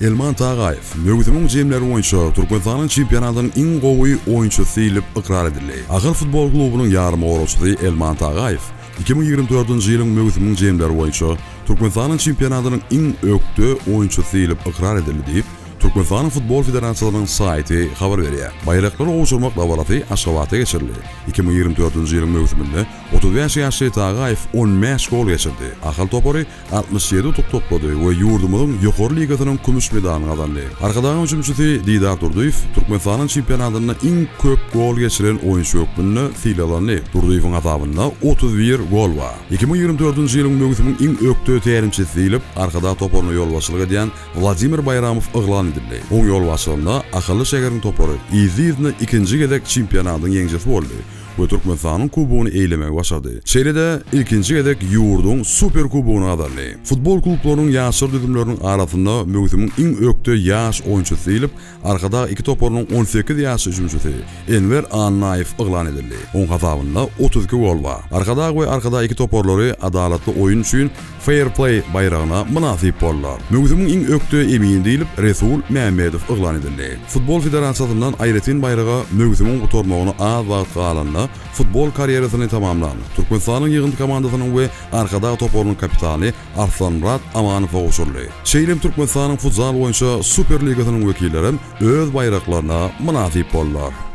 Elman Tagaýew möwsümiň jemleri boýunça Türkmenistanyň çempionatynyň iň gowy oýunçysy diýlip ykrar edildi. Ahal futbol klubunyň ýarymgoragçysy Elman Tagaýew 2024-nji ýylyň möwsümiň jemleri boýunça Türkmenistanyň çempionatynyň iň ökde oýunçysy diýlip ykrar edildi diýip, Türkmenistanyň Futbol federasiýasynyň saýty habar berýär. Baýraklary gowşurmak dabarasy Aşgabatda geçirildi. 2024-nji ýylyň möwsüminde 35 ýaşly Tagaýew 15 gol geçirdi. Ahal topary 67 utuk toplady we ýurdumyzyň ýokary ligasynyň kümüş medalyny gazandy. Arkadagyň hüjümçisi Didar Durdyýew Türkmenistanyň çempionatynda iň köp gol geçiren oýunçy hökmünde sylaglandy. Durdyýewiň hasabynda 31 gol bar. 2024-nji ýylyň möwsümiň iň ökde tälimçisi diýlip, Arkadag toparyna ýolbaşçylyk edýän Wladimir Baýramow yglan edildi. Oň ýolbaşçylygynda Ahally şägeriniň topary yzly-yzyna ikinji gezek çempionatyň ýeňijisi boldy we Türkmenistanyň kubogyny eýlemegi başardy. Şeýle-de, ilkinji gezek ýurduň Super kubogyny gazandy. Futbol klublarynyň ýaşlar düzümleriniň arasynda möwsümiň iň ökde ýaş oýunçysy diýlip, Arkadag iki toparynyň 18 ýaşly hüjümçisi Enwer Annaýew yglan edildi. Oň hasabynda 32 gol bar. Arkadag we Arkadag iki toparlary adalatly oýun üçin Fair Play baýragyna mynasyp boldular. Möwsümiň iň ökde emini diýlip Resul Mämmedow yglan edildi. Futbol federasiýasyndan aýratyn baýraga möwsümiň gutarmagyna az wagt galanda futbol karýerasyny tamamlan Türkmenistanyň ýygyndy komandasynyň we Arkadag toparynyň kapitany Arslanmyrat Amanowa gowşuryldy. Şeýle hem Türkmenistanyň futzal boýunça Super ligasynyň wekillerem öz baýraklaryna mynasyp boldular.